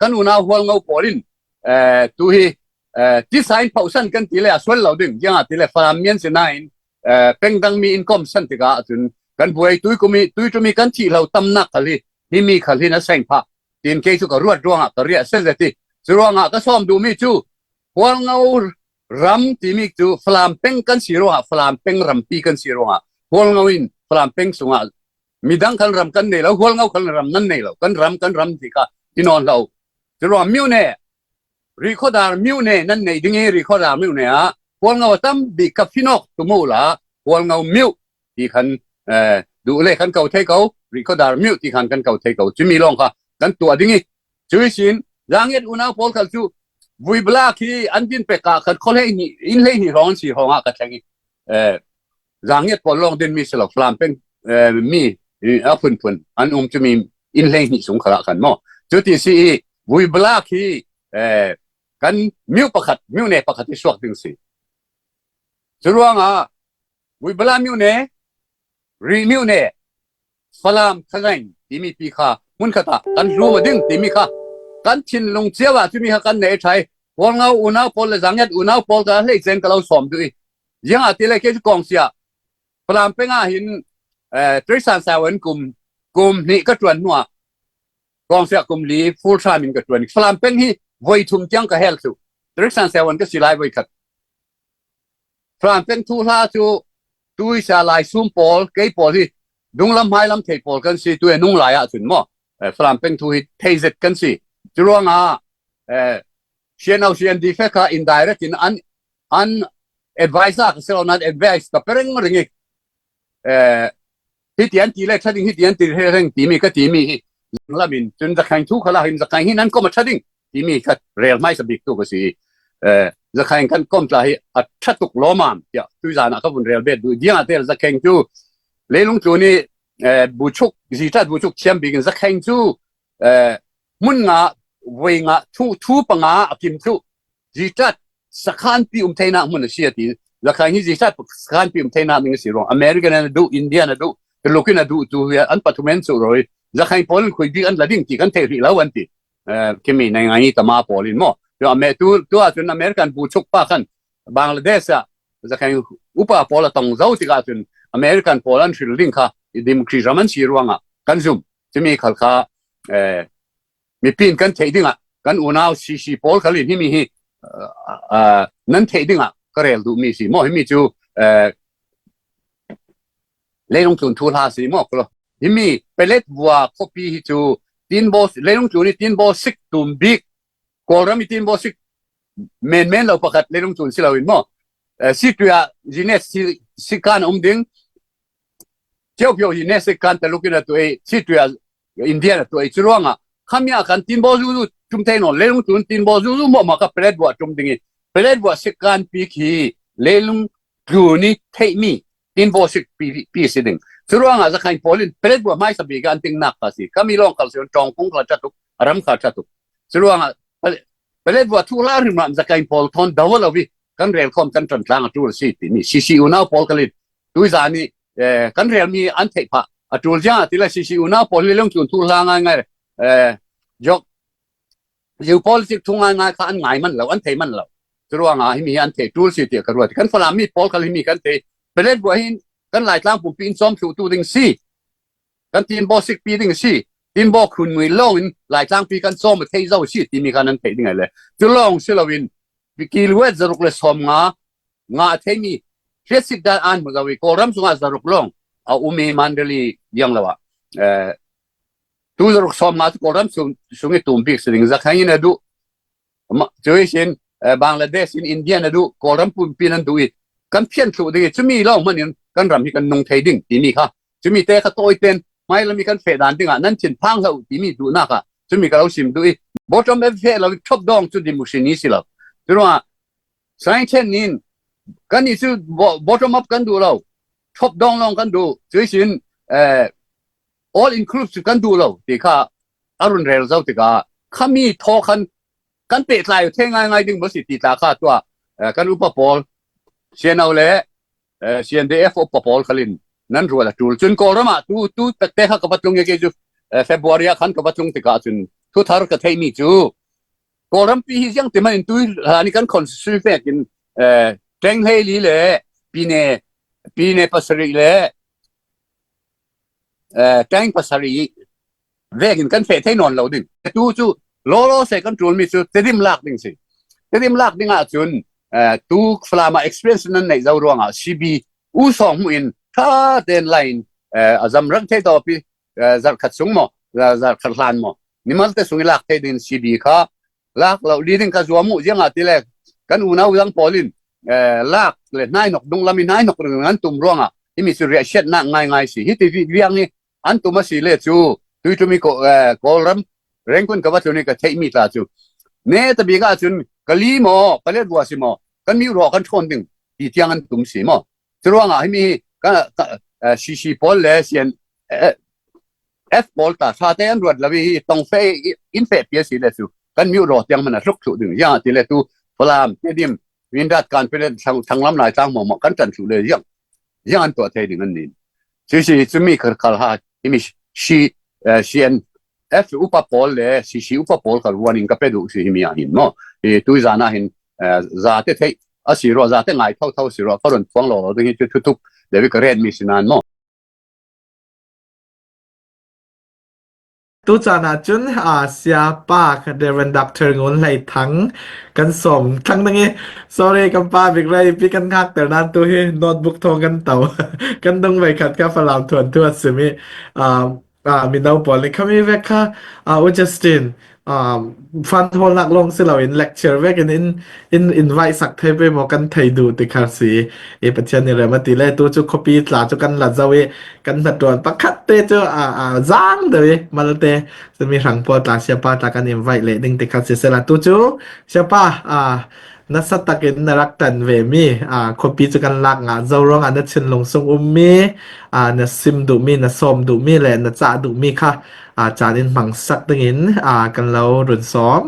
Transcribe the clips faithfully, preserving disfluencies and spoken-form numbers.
kan unau Hualngo pawl in, eh, tu hi, eh, tisa in phausan kan ti le a sual lo ding, ziang a ti le Falam mian si nain, eh, peng dang mi in kawm san tikah cun kan buai tui kumi, tui tumi kan thih lo tamnak khal hi, hi mi khal hi na seng phah, tin kei cu ka ruat ruangah ka riah sezet hi. Cu ruangah ka sawm duhmi cu Hualngo ram timi cu Falam peng kan si ruangah, Falam peng rampi kan si ruangah, Hualngo in Falam peng sungah midang kan ram kan nei lo, Hualngo kan ram nan nei lo, kan ram, kan ram ti kha ti nawn lo. Cu ruangah miu ne, Rihkhawdar miu ne nan nei ding i, Rihkhawdar miu ne ah Hualngo a tam bik ka finawk tu mu la, Hualngo miu ti khan, eh, duh le kan ko thei ko, Rihkhawdar miu ti khan kan ko thei ko. Cumi lawng kha kan tuah ding i, cu ihsin Zangiat unau pawl khal cu Vuibla khi an din pek ah khan khaw hleihnih, inn hleihnih hrawng an si hrawngah ka thleng i, eh, Zangiat pawl lawng din mi si lo, Falam peng, eh, mi, eh, a phunphun an um cumi inn hleihnih sung khalah khan maw. Cuti si i, Vuibla khi, eh, kan miu pakhat, miu ne pakhat i suak ding si. Cu ruangah Vuibla miu ne, Rih miu ne, Falam Khazain timi pi kha hmun khat ah kan hlum a ding timi kha kan thinlung cio ah cumi kha kan nei ṭhai. Hualngo unau pawl le Zangiat unau pawl kha hleicen ka lo sawm duh i, ziangahtile kei cu kawngsiah Falam peng ah hin, eh, Treisan Sawan kum, kum hnih ka ṭuan hnuah kawngsiah kum li full time in ka ṭuan i, Falam peng hi voi thum tiang ka hel thluh. Treisan Sawan ka si lai voi khat. Falam peng thuhla cu tuisa laisum pawl, kei pawl hi dunglam hmailam thei pawl kan si, tu e nung lai ah cun maw, eh, Falam peng thu hi thei zet kan si. Cu ruangah, eh, C N O, C N D F kha indirect in an, an advice ah ka si lo nan advice ka pe ringring i, eh, hiti an ti le ṭha ding, hiti an ti le reng timi ka timi hi. Zanglam in cun Zakheng thu khalah hin Zakheng hi nan kom a ṭha ding timi kha rel hmaisa bik tu ka si. Eh, Zakheng kan kom tla hi a ṭha tuk lawmam tiah tuizan ah ka vun rel bet duh. Ziangahtile Zakheng cu leilung tlun i, eh, buchuk, zitat buchuk thiam bik in Zakheng cu, eh, hmun nga, voi nga, thu, thu panga a kim thluh. Zitat sakhanpi um theinak hmun a si a ti. Zakheng hi zitat sakhanpi um theinak ning a si ruang. American in a duh, India in a duh, Tuluk in a duh, tu hi an pathum en cu roi. Zakheng pawl in khui bik an la ding ti kan theih rih lo an ti. Eh, khimi naingai tama pawl in maw. Tu, Amer-, tu, tu ah cun American buchuk pa khan Bangladesh ah Zakheng upa pawl a tong zo tikah cun American pawl an hril ding kha i democracy ram an si ruangah kan zum. Cumi khal kha, eh, mipi in kan theih dingah kan unau C C pawl khal in himi hi, ah, ah, nan theih dingah ka rel duhmi si maw. Himi cu, eh, leilung tlun thuhla si maw, kolo. Himi Pelet vua khuapi hi cu tinbaw, leilung tlun i tinbaw sik tum bik, Kawlram i tinbaw sik menmen lo pakhat leilung tlun si lo in maw. Eh, Situia zine si, sikan a um ding, Ciopio hi ne sikkan Tuluk in a tuah i, Situia India in a tuah i, cu ruangah khami ah khan tinbaw zuzu tum thei nawn, leilung tlun tinbaw zuzu mawhmawh kha Pelet vua tum ding i, Pelet vua sikkan pi khi leilung tlun i theihmi tinbaw sik pi, pi si ding. Cu ruangah Zakheng pawl in Pelet vua hmaisa bik an tingnak kha si. Khami lawng khal si, ṭawng kung kha ṭha tuk, a ram kha ṭha tuk. Cu ruangah Pelet, Pelet vua thuhla hrimhrim Zakheng pawl thawn do lo i kan rel khawm kan ṭan tlang a ṭul si timi C C unau pawl khal in tuizan i, eh, kan relmi an theih phah a ṭul ziangahtile C C unau pawl hi leilung tlun thuhla ngaingai, eh, jok, geopolitics thu ngaingai kha an ngai man lo, an thei man lo. Cu ruangah himi hi an theih ṭul si tiah ka ruat. Kan Falam mi pawl khal himi kan thei. Pelet vua hin kan Laitlang pumpi in cawm thluhtu ding si. Kan tinbaw sikpi ding si. Tinbaw khun ngui lawng in Laitlangpi kan cawm a thei zo si timi kha nan theih ding ai le. Cu lawng si loin kiluet zaruk le sawm nga, nga a theimi hriatsit dan an hmu zo i, Kawlram sungah zaruk lawng a um i, Mandalay diang lo ah, eh, tu zaruk sawm nga cu Kawlram sung, sung i tum bik si ding. Zakheng in a duh, ma-, cu ihsin, eh, Bangladesh in India in a duh, Kawlram pumpi nan duh i, kan phian thluh ding i, cumi lawng hman in kan ram hi kan nung thei ding timi kha. Cumi te kha tawi ten hmailam i kan feh dan dingah nan thin phang hlah uh timi duhnak ah cumi ka lo sim duh i, bottom up feh lo i, top down cu democracy ni si lo. Cu ruangah Sain Chen nin, kan i cu bo-, bottom up kan duh lo, top down lawng kan duh. Cu ihsin, eh, all inclusive kan duh lo ti kha a run rel zo tikah khami thaw khan kan pehtlai uh thei ngaingai ding maw si ti tla kha tuah, eh, kan upa pawl, C N O le, eh, C N D F upa pawl khal in nan ruat a ṭul. Cun Kawlram ah tu, tu takte kha ka va tlung i, kei cu, eh, February ah khan ka va tlung tikah cun thuthar ka theih mi cu Kawlrampi hi ziang ti hmanh in tui hlan i kan constituency vekin, eh, teng hleili le pine, pine pasarih le, eh, teng pasarih vekin kan feh thei nawn lo ding. Tu cu lawlaw se kan ṭul mi cu Tedim lak ding si. Tedim lak ding ahcun, eh, tu Falam ah experience nan neih zo ruangah C B U sawng hmuh in ṭha tein line, eh, a zam rang thei tawpi, eh, zarh khat sung maw, eh, zarh khat hlan maw, nimalte sung i lak thei ding C B kha lak lo li ding ka zuam uh, ziangahtile kan unau zang pawl in, eh, lak le hnainok dunglam i hnainok ding an tum ruangah himi cu riahsiatnak ngaingai si. Hiti viang hi an tum a si le cu tuiṭum i Kaw-, eh, Kawlram Rengkun ka va tlun i ka theihmi tla cu neta bik ahcun ka li maw, ka let vua si maw, kan miu raw kan ṭhawn ding ti tiang an tum si maw. Curuangah himi hi ka, ka, eh, C C pawl le C N, eh, F pawl ta ṭha te an ruat lo i hi tong feh i, in feh pia si le cu kan miu raw tiang hmanh a hluk thluh ding. Ziangahtile tu Falam, Tedim, Mindat kan pe le thlang, thlang lam lai tlang maw maw kan ṭan thluh le ziang, ziang an tuah thei ding an nin. Cusi cumi khar khal ha himi C, eh, C N F upa pawl le C C upa pawl khal warning ka pe duh si himi ah hin maw. I tui zan ah hin, eh, zate theih a si ruah, zate ngai thotho si ruah, ka run phuang lo lo ding hi cu thutuk David ka ret mi si nan maw. Tu caan ah cun, ah, siapa Reverend Doctor Ngun Hlei Thang kan sawm thlang ding i, sorry, kan pa bik rei pi kan ngakter nan tu hi notebook thawng kan to. Kan dong vei khat kha Falam thuanthu a simi, ah, ah, mino pawl nih khami vek kha, ah, U Justin, ah, fan hawlnak lawng si loin lecture vekin in, in invite sak thei pei maw kan thei duh ti kha si. I Pathian nih rem a ti le tu cu khuapi tla cu kan la zo i kan hnaṭuan pakhat te cu, ah, ah, zang deuh i malte simi hrang pawl tla siapa tla kan invite leh ding ti kha si sehla tu cu siapa, ah, nasa takin na rak ṭan vemi, aa, khuapi cu kan lak ngah zo ruangah na thinlung sung ummi, aa, na sim duhmi, na sawm duhmi le na cah duhmi kha, aa, caan in hmangsak dingin, aa, kan lo run sawm.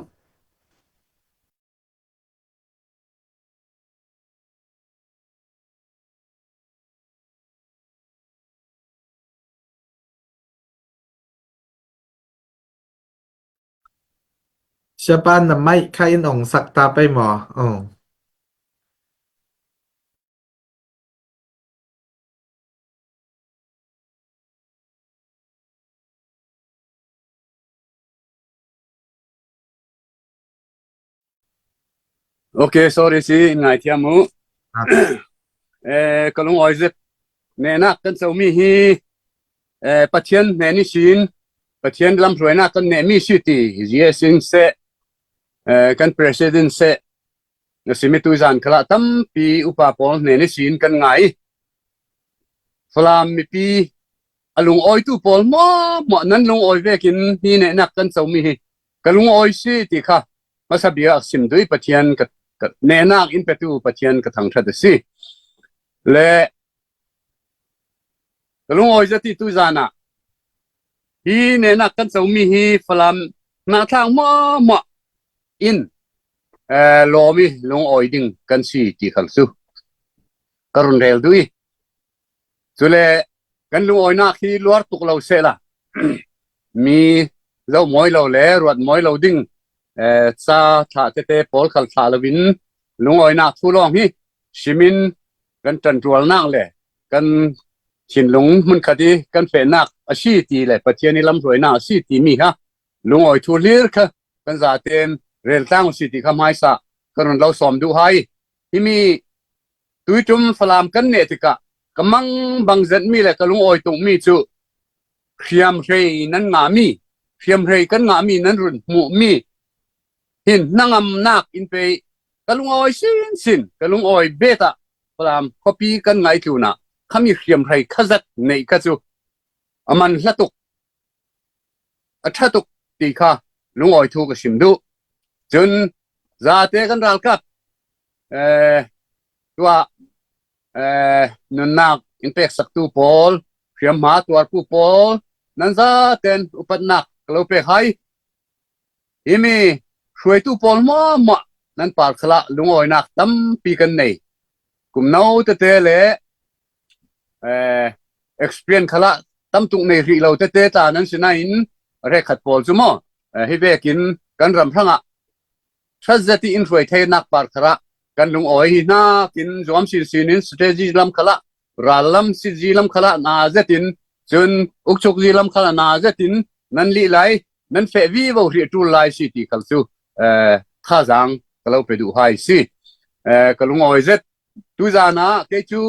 Siapa na mic kha in ong sak ta pei maw? Oh. Ok, sorry si, in ngaithiam uh. Ah. Eh, ka lungawi zet nehnak kan comi hi, eh, Pathian hnen ihsin, Pathian lamhruainak kan nehmi si ti, G S in seh, eh, kan president seh, na simi tuizan khalah tampi upa pawl hnen ihsin kan ngai. Falam mipi a lungawitu pawl hmuahhmuah nan lungawi vekin hi nehnak kan comi hi ka lungawi si ti kha hmasa bia a sim duh i Pathian ka, ka nehnak in petu Pathian ka thangṭhat a si. Le ka lungawi zet i tuizan ah hi nehnak kan comi hi Falam hnathlang hmuahhmuah in, eh, lawm i lungawi ding kan si ti khal cu ka run rel duh i, cule kan lungawinak hi luar tuk lo sehla mi zoh mawi lo le ruat mawi lo ding, eh, ca thlah tete pawl khal thlah loin lungawinak thu lawng hi simin kan ṭanṭualnak le kan thinlung hmunkhat i kan fehnak a si ti le Pathian i lamhruainak a si timi kha lungawi thu hlir kha kan zaten reltlang uh si ti kha hmaisa ka run lo sawm duh hai. Himi tuiṭum Falam kan neh tikah ka mangbang zetmi le ka lungawi tungmi cu hriamhrei nan ngahmi, hriamhrei kan ngahmi nan run hmuhmi hin hnangamnak in pei ka lungawi sinsin, ka lungawi bet ah Falam khuapi kan ngaitlun ah khami hriamhrei khazat neih kha cu a man hla tuk, a ṭha tuk ti kha lungawi thu ka sim duh. Cun zate kan ralkap, eh, tuah, eh, nunnak in peksaktu pawl, hriamhma tuartu pawl, nan zaten upatnak ka lo pek hai. Himi hruaitu pawl hmuahhmuah nan par khalah lungawinak tampi kan nei. Kum no tete le, eh, experience khalah tam tuk nei rih lo tete tla nan si nain a hrekkhat pawl cu maw, Eh, hi vekin kan ram hrangah ṭha zetin hruai theinak par khalah kan lungawi hi hnakin zuam sinsin in strategy lam khalah, ral lam sitzi lam khalah na zetin, cun ukchukzi lam khalah na zetin nan lih lai, nan feh vivo hrih ṭul lai si ti khal cu, eh, thazaang ka lo pe duh hai si. Eh, ka lungawi zet. Tuzan ah kei cu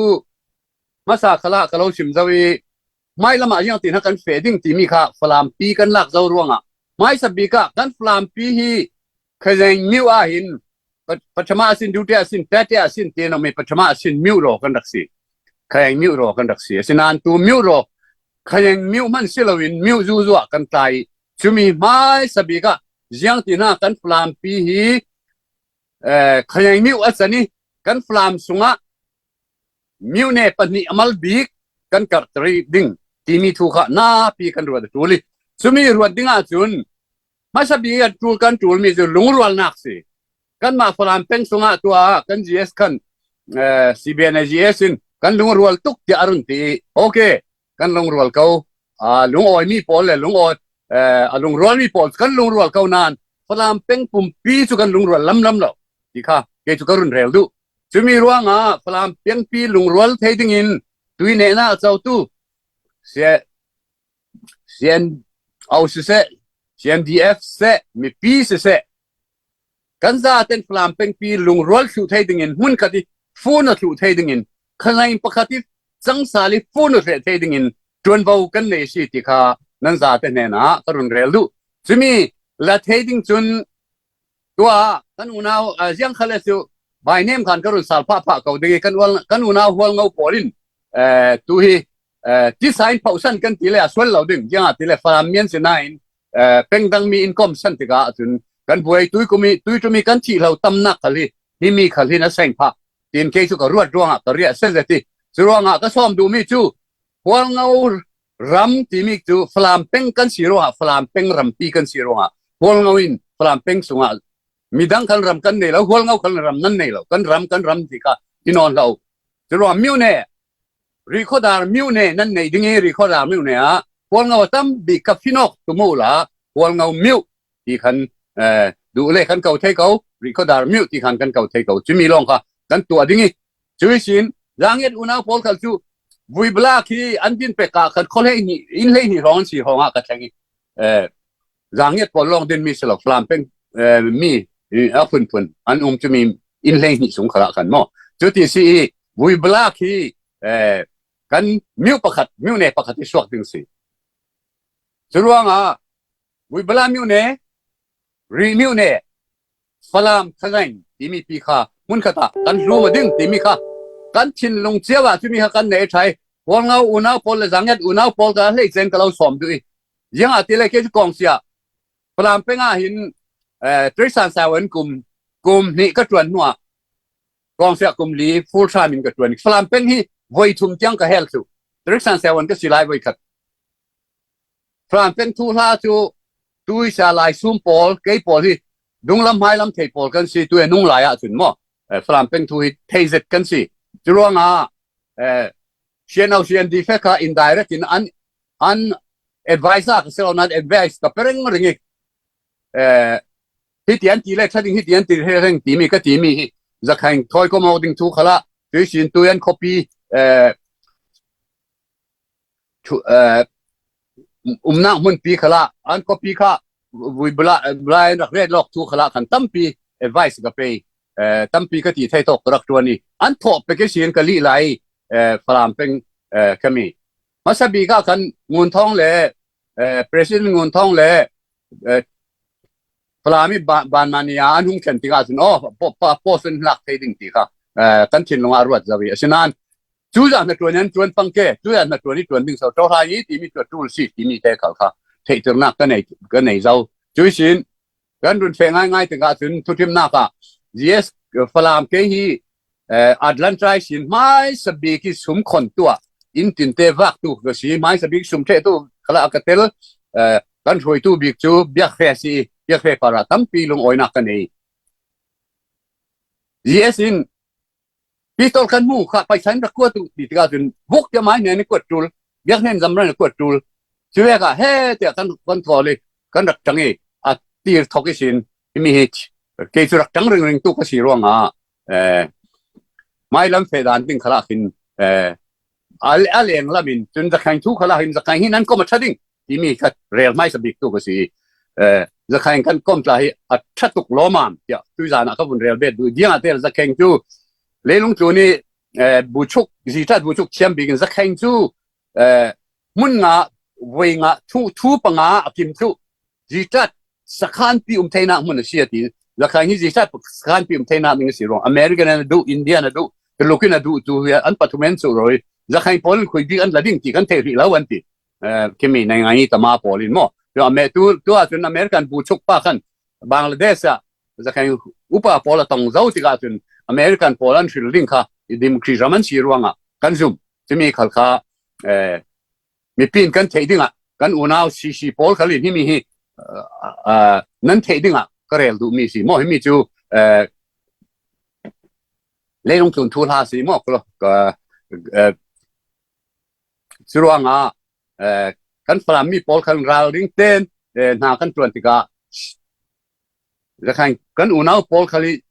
hmasa khalah ka lo sim zo i, hmailam ah ziangtin ha kan feh ding timi kha Falampi kan lak zo ruangah, hmaisa bik ah kan Falampi hi Khazeng miu ah hin, pa-, pathama a sin, dutia a sin, tatia a sin, ti nami pathama a sin miu raw kan rak si. Khazeng miu raw kan rak si. Asinain tu miu raw, Khazeng miu hman si loin miu zuzuah kan tlai. Cumi hmaisa bik ah ziangtin ha kan Falampi hi, eh, Khazeng miu a can i, kan Falam sungah miu ne pahnih a mal bik kan karh rih ding timi thu kha napi kan ruat a ṭul i, cumi ruat ding ahcun hmasa bik a ṭul kan ṭulmi cu lungrualnak si. Kanmah Falam peng sungah tuah kan G S khan, eh, C B N A G S in kan lungrual tuk tiah a run ti i, okay, kan lungrual ko, a lungawimi pawl le lungawi, eh, a lungrualmi pawl cu kan lungrual ko nain Falam peng pumpi cu kan lungrual lamlam lo ti kha kei cu ka run rel duh. Cumi ruangah Falam pengpi lungrual thei dingin tuineihnak a cotu C-, C N O siseh, C N D F siseh, mipi siseh, kan zaten Falam pengpi lungrual thluh thei dingin, hmunkhat i fun a thluh thei dingin, khangain pakhat i cangsal i fun a hreh thei dingin ṭuanvo kan nei si ti kha nan zate hnenah ka run rel duh. Cumi la thei ding cun tuah kan unau, ah, ziang khal le cu by name khan ka run sal phah phah ko ding i, kan ual-, kan unau Hualngo pawl in, eh, tu hi, eh, tisa in phausan kan ti le a sual lo ding, ziangahtile Falam mian si nain, eh, peng dangmi in kawmsan tikah cun kan buai tuikumi, tuiṭumi kan thih lo tamnak khal hi, himi khal hi na seng phah, tin kei cu ka ruat ruangah ka riah se zet i, cu ruangah ka sawm duhmi cu Hualngo ram timi cu Falam peng kan si ruangah, Falam peng rampi kan si ruangah, Hualngo in Falam peng sungah midang khan ram kan nei lo, Hualngo khan ram nan nei lo, kan ram, kan ram ti kha i nawn hlah u. Cu ruangah miu ne, Rihkhawdar miu ne nan nei ding i, Rihkhawdar miu ne ah Hualngo a tam bik ka finawk tu mu la, Hualngo miu ti khan, eh, duh le kan ko thei ko, Rihkhawdar miu ti khan kan ko thei ko. Cumi lawng kha kan tuah ding i, cu ihsin Zangiat unau pawl khal cu Vuibla khi an din pek ah khan khaw hleihnih, inn hleihnih hrawng an si hrawngah ka thleng i, eh, Zangiat pawl lawng dinmi si lo, Falam peng, eh, mi, eh, a phunphun an um cumi inn hleihnih sung khalah khan maw. Cuti si i, Vuibla khi, eh, kan miu pakhat, miu ne pakhat i suak ding si. Cu ruangah Vuibla miu ne, Rih miu ne, Falam Khazeng timi pi kha hmunkhat ah kan hlum a ding timi kha kan thinlung cio ah cumi kha kan nei ṭhai. Hualngo unau pawl le Zangiat unau pawl kha hleice in ka lo sawm duh i, ziangahtile kei cu kawngsia Falam peng ah hin, eh, Trisan Sawan kum, kum hnih ka ṭuan hnuah kawngsia kum li full time in ka ṭuan i, Falam peng hi voi thum tiang ka hel cu, Trisan Sawan ka si lai voikhat. Falam peng thu hla cu tuisa lai sum pawl, kei pawl hi dunglam hmailam thei pawl kan si, tuia nung lai ah cun maw, eh, Falam peng thu hi thei zet kan si. Cu ruangah, eh, C N O, C N D fek kha indirect in an, an advice ah ka si lo nain advice ka pe ringring i, eh, hiti an ti le ṭha ding, hiti an ti le ṭha ding timi ka timi hi zakhaing thawi ko maw ding thu khalah, tuisin tui an copy, eh, thu, eh, umnak hmunpi khalah an copy kha Vuibla, Brian rak ret lawk thu khalah khan tampi advice ka pei, eh, tampi ka ti thei tawk ka rak ṭuan i, an thawh pek i sin ka lih lai, eh, Falam peng, eh, ka mi. Hmasa bik ah khan Ngun Thawng le, eh, President Ngun Thawng le, eh, Falam i ba-, banmania an hung thlen tikah cun, aw, po-, pa-, post an hlak thei ding ti kha, eh, kan thinlung ah ruat zo i. Asinain, cuzah hnaṭuan an ṭuan pang ke, cuzah hnaṭuan i ṭuan ding so, ṭawhra i timi cu a ṭul si, timi te khal kha theihternak ka nei, ka nei zo. Cu ihsin, kan run feh ngaingai tikah cun, thuṭhimnak ah, G S, eh, Falam kei hi, eh, Atlanta ihsin hmaisa bik i sum khon tuah, inn tinte vak tu ka si, hmaisa bik sum ṭheh tu khalah ka tel, eh, kan hruaitu bik cu biakhe si, biakhe parah tampi lungawinak ka nei. G S in pistol kan hmu kha, paisa in rak kuat uh ti tikah cun, vuk tiah mai hnen i kuat ṭul, biak hnen zamran i kuat ṭul. Cuvek ah he tiah kan, kan thawl i, kan rak ṭang i, a, Tir thok i sin, himi hi kei chu rak tang ringring tu ka si ruangah, eh, mailam feh dan ding khalah khin, eh, a, a leng lamin cun Zakheng thu khalah hin Zakheng hi nan kom a ṭha ding timi kha rel hmaisa bik tu ka si. Eh, Zakheng kan kom tla hi a ṭha tuk lawmam tiah tuizan ah ka vun rel bet duh diang ah tel Zakheng cu leilung tlun i, eh, buchuk, zitat buchuk thiam bikin Zakheng cu, eh, hmun nga, voi nga, thu, thu panga a kim thluh. Zitat sakhanpi um theinak hmun a si a ti. Zakheng hi zitat sakhanpi um theinak ding a si ruang. American an a duh, India an a duh, Tuluk in a duh tu hi an pathum an cu roi. Zakheng pawl in khui bik an la ding ti kan thei rih lo an ti. Eh, khimi naingai tama pawl in maw. Tu, Amer-, tu, tu ah cun American buchuk pa khan Bangladesh ah Zakheng upa pawl a tong zo tikah cun American pawl an hril ding kha i democracy ram an si ruangah kan zum. Cumi khal kha, eh, mipi in kan theih dingah kan unau C C pawl khal in himi hi, eh, eh, nan theih dingah ka rel duhmi si maw. Himi cu, eh, leilung tlun thuhla si maw. Ka, ka, eh, Curuangah, eh, kan Falam mi pawl khan ral ring ten, eh, hna kan ṭuan tikah, Zakheng kan unau pawl khal i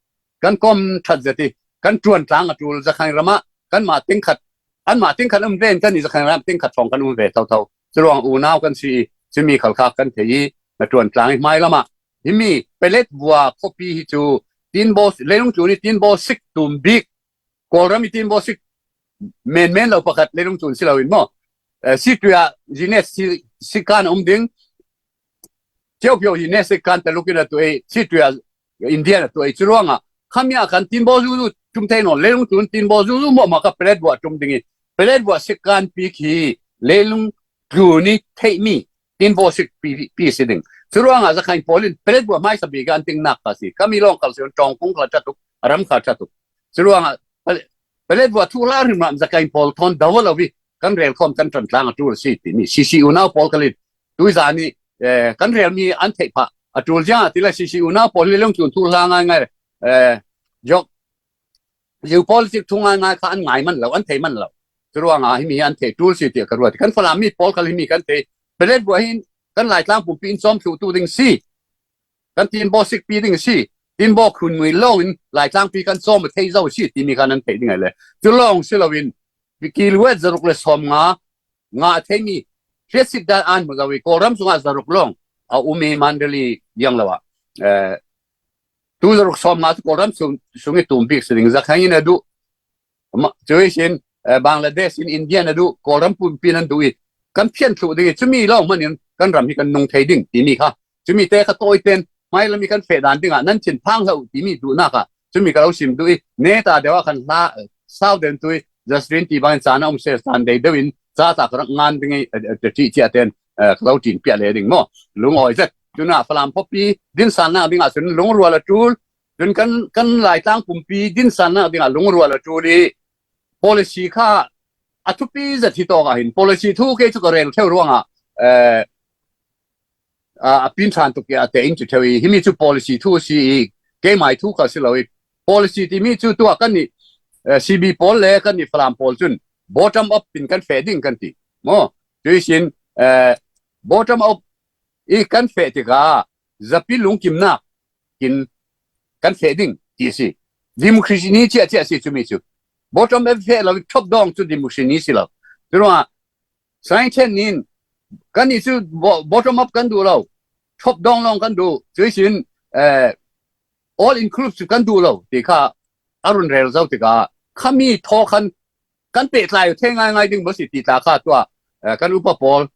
kan kom ṭhat zet i kan ṭuan tlang a ṭul. Zakheng ramah kanmah tingkhat, anmah tingkhat um ve in kan i Zakheng ram tingkhat hrawng kan um ve thotho. Curuang unau kan si i cumi khal kha kan thei i na ṭuan tlang i hmai lamah himi Pelet vua khuapi hi cu Tinbaw, leilung tlun i Tinbaw sik tum bik Kawlram i Tinbaw sik menmen lo pakhat leilung tlun si loin maw? Eh, Situia zinet si, sikan a um ding. Ciopio zinet sikan Tuluk in a tuai, Situia India in a tuai. Curuangah khami ah khan Tinbaw zuzu tum thei nawn, leilung tlun Tinbaw zuzu maw ma ka Pelet vua tum ding i Pelet vua sikan pi khi leilung tlun i theihmi Tinbaw sik pi, pi si ding. Curuangah Zakheng pawl in Pelet vua hmaisa bik an tingnak kha si. Khami lawng khal si ṭawng kung kha ṭha tuk, a ram kha ṭha tuk. Curuangah Pal-, Pelet vua thuhla hrimhrim Zakheng pawl thawn do lo i kan rel khawm kan ṭan tlang a ṭul si timi C C unau pawl khal in tuizan i, eh, kan relmi an theih phah a ṭul ziang ah ti le C C unau pawl hi leilung tlun thuhla ngaingai, eh, jok ziu pawl cik thu ngaingai kha an ngai man lo, an thei man lo. Curuangah himi hi an thei ṭul si tiah ka ruat. Kan Falam mi pawl khal himi kan thei. Pelet vua hin kan Laitlang pumpi in cawm thluh tu ding si. Kan Tinbaw sik pi ding si. Tinbaw khun ngui lawng in Laitlang pi kan cawm a thei zo si timi khan an theih ding ai le. Cu lawng si loin kiluet zaruk le sawm nga, nga a theimi hriatsit dan an hmu zo i Kawlram sungah zaruk lawng a um i Mandalay diang lo ah, eh, tu zaruk sawm nga cu Kawlram sung, sung i tum bik si ding. Zakheng in a duh, ma-, cu ihsin, eh, Bangladesh in India in a duh, Kawlram pumpi in an duh i kan phian thluh ding i cumi lawng hman in kan ram hi kan nung thei ding timi kha. Cumi te kha tawi ten hmailam i kan feh dan dingah nan thin phang hlah uh timi duhnak ah cumi ka lo sim duh i neta deuh ah khan hla, eh, sau den tu i Jasrin ti bangin caan a um sel caan dei deuh in ca ta ka rak ngan ding i, eh, eh, ṭih ciah ten, eh, ka lo ṭin piah le ding maw? Lungawi zet. Cunah Falam khuapi dinsannak dingah cun lungrual a ṭul. Cun kan, kan Laitlang pumpi dinsannak dingah lungrual a ṭul i policy kha a thupi zet hi tawk ah hin policy thu kei cu ka rel ṭheu ruangah, eh, a, a pin ṭhan tuk i a tein ci ṭheu i himi cu policy thu si i keimai thu kha si lo i policy timi cu tuah kan nih, eh, C B pawl le kan nih Falam pawl cun bottom up in kan feh ding kan ti maw? Cu ihsin, eh, bottom up i kan feh tikah zapi lungkimnak in kan feh ding ti a si. Democracy ni ciahciah a si cumi cu. Bottom up feh lo, top down cu democracy ni si lo. Curuangah Science nin kan nih cu bo-, bottom up kan duh lo. Top down lawng kan duh. Cu ihsin, eh, all inclusive kan duh lo ti kha a run rel zo tikah khami thaw khan kan pehtlai uh thei ngaingai ding maw si ti tla kha tuah, eh, kan upa pawl,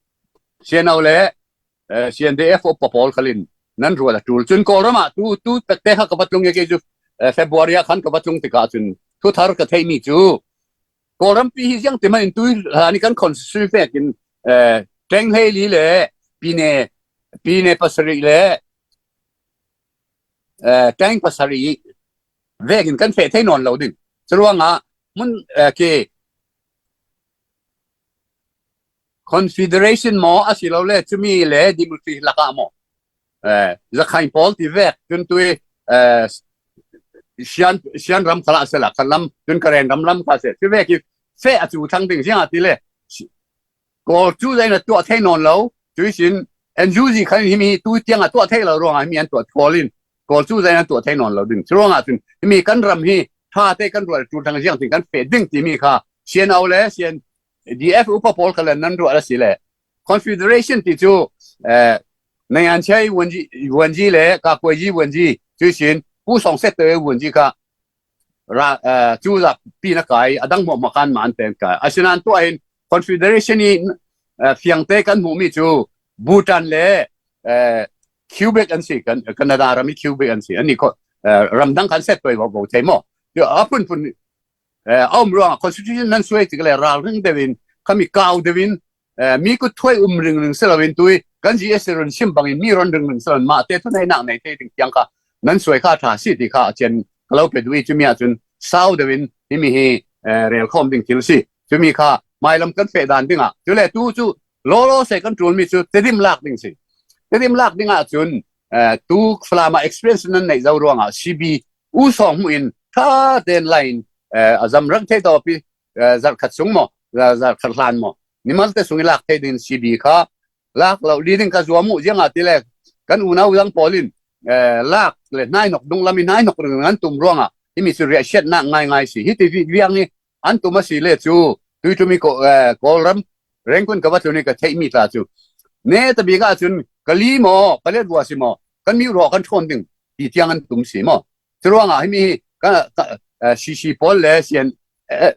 C N O le, eh, C N D F upa pawl khal in nan ruat a ṭul. Cun Kawlram ah tu, tu takte kha ka va tlung i kei cu, eh, February ah khan ka va tlung tikah cun thuthar ka theihmi cu Kawlram pi hi ziang ti hmanh in tu hlan i kan constitution vekin, eh, ṭeng hleili le pine, pine pasarih le, eh, ṭeng pasarih vekin kan feh thei nawn lo ding. Curuangah hmun, eh, khi confederation maw a si lo le cumi le democracy lakah maw, eh, Zakhain pawl ti vek cun tui, eh, Sian, Sian ram khalah a si la, khan lam cun Karen ram lam kha a si. Ti vek i feh a cu thang ding ziangahtile Kawl cu zei na tuah thei nawn lo. Cu ihsin NUG khan himi tu tiang a tuah thei lo ruangah himi an tuah Kawl in, Kawl cu zai an tuah thei nawn lo ding. Curuangah cun himi kan ram hi ṭhate kan ruat ṭul thang ziang cin kan feh ding timi kha CNO le CNDF upa pawl kha le nan ruat a si le Confederation ti cu, eh, Nai Ngan Chai Wuan Ji, Wuan Ji le Ka Kuai Ji Wuan Ji cu sin Pu Sawng Set Te Wuan Ji kha ra, eh, cu za pi na kai, a dang hmuahhmuah kan man ten kai. Asinain tuah hin Confederation i, eh, fiangte kan hmuhmi cu Bhutan le, eh, Quebec an si, kan, Canada ram i Quebec an si. An nih kho, eh, ramdang kan set pei vo, vo thei maw? Cu a phunphun, eh, a um ruangah Constitution nan suai tik le ralring deuh in, khami kau deuh in, eh, mi kut thuai um ringring si loin tui, kan G S run sim bangin mi ron ringring si loin mahte thuneihnak nei thei ding tiang kha nan suai kha ṭha si ti kha a cian ka lo pe duh i cumi ahcun sau deuh in himi hi, eh, relkhawm ding thil si. Cumi kha mailam kan feh dan dingah. Cule tu cu lawlaw se kan ṭulmi cu Tedim lak ding si. Tedim lak dingah cun, eh, tu Falam ah experience nan neih zo ruangah C B U sawng hmuh in ṭha ten lai in, eh, a zam rang thei tawpi, eh, zarh khat sung maw, za-, zarh khat hlan maw, nimalte sung i lak thei ding C B kha lak lo li ding ka zuam uh, ziangahtile kan unau zang pawl in, eh, lak le hnainok dunglam i hnainok ring an tum ruangah himi cu riahsiatnak ngaingai si. Hiti vi-, viang hi an tum a si le cu tuiṭum i Kaw-, eh, Kawlram Rengkun ka va tlun i ka theihmi tla cu neta bik ahcun ka li maw, ka let vua si maw, kan miuh rawh kan ṭhawn ding ti tiang an tum si maw? Curuangah himi hi ka, ka, eh, C C pawl le C N, eh,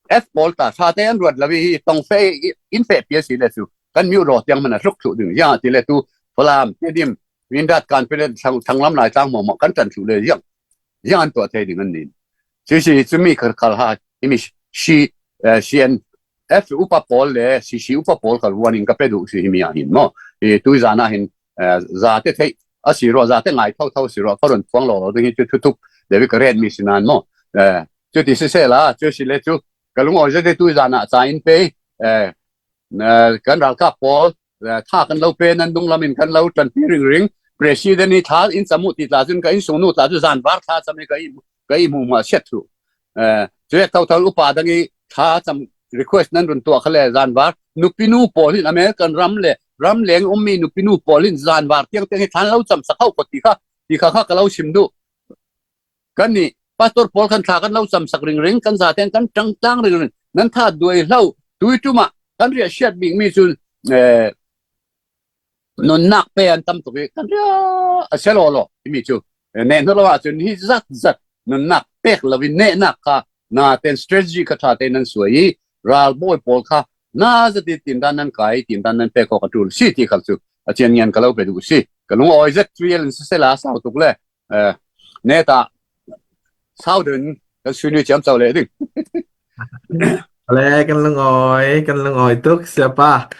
F pawl ta ṭhate an ruat lo i hi tong feh i, in feh pial si le cu kan miuh raw tiang hmanh a hluk thluh ding. Ziangahtile tu Falam, Tedim, Mindat, Kanpetlet, Thlang-, Thanglam, Laitlang hmuahhmuah kan ṭan thluh le ziang, ziang an tuah thei ding an nin. Cusi cumi khal, khal ha himi si, eh, C N F upa pawl le C C upa pawl khal ruan in ka pe duh si himi ah hin maw? I tui zan ah hin, eh, zate theih a si ruah, zate ngai thotho si ruah, ka run phuang lo lo ding hi cu thutuk David ka retmi si nan maw? Eh, cuti sisehla, cu si le cu ka lungawi zate tui zan ah ca in pe, eh, eh, kan ralkap pawl, eh, tha kan lo pe, nan dunglam in kan lo ṭanpi ringring, president i thla in cam uh ti tla cun ka innsung nu tla cu zanvar thla cam i ka i, ka i hmuhhmuah siat thluh. Eh, cu thotho upa dang i thla cam request nan run tuah kha le zanvar nupi nu pawl in American ram le ram leng ummi nupi nu pawl in zanvar tiang tiang hi thlan lo cam sak ho ko ti kha, ti kha kha ka lo sim duh. Kan nih pastor pawl khan thla kan lo cam sak ringring, kan zaten kan ṭangtlang ringring, nan tha duai hlo, tuiṭum ah kan riahsiat bikmi cun, eh, nunnak pe an tam tuk i kan ria a sia lawlaw timi cu, eh, neh hnu lo ahcun hi zat zat nunnak pek lo i nehnak kha naten strategy kha ṭha te nan suai i ralbawi pawl kha na zat i tindan nan kai, tindan nan pek awk a ṭul si ti khal cu a cian ngian ka lo pe duh si. Ka lungawi zet cu yel in sisela sau tuk le, eh, neta sau deuh in kan sui nui ciamco leh ding. Le kan lungawi, kan lungawi tuk, siapa.